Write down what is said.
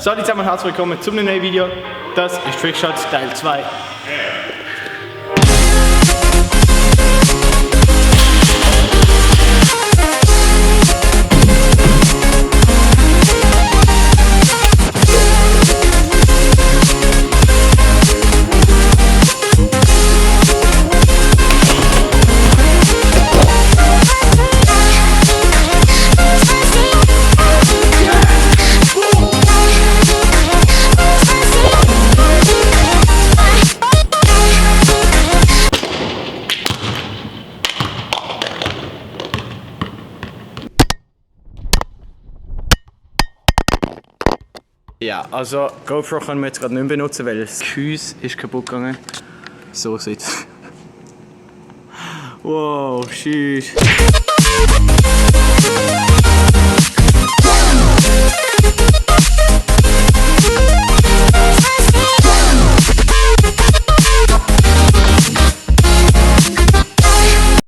So, zusammen herzlich willkommen zum neuen Video. Das ist Trickshots Teil 2. Ja, also GoPro können wir jetzt gerade nicht mehr benutzen, weil das Gehäuse ist kaputt gegangen. So sieht's. Wow, tschüss.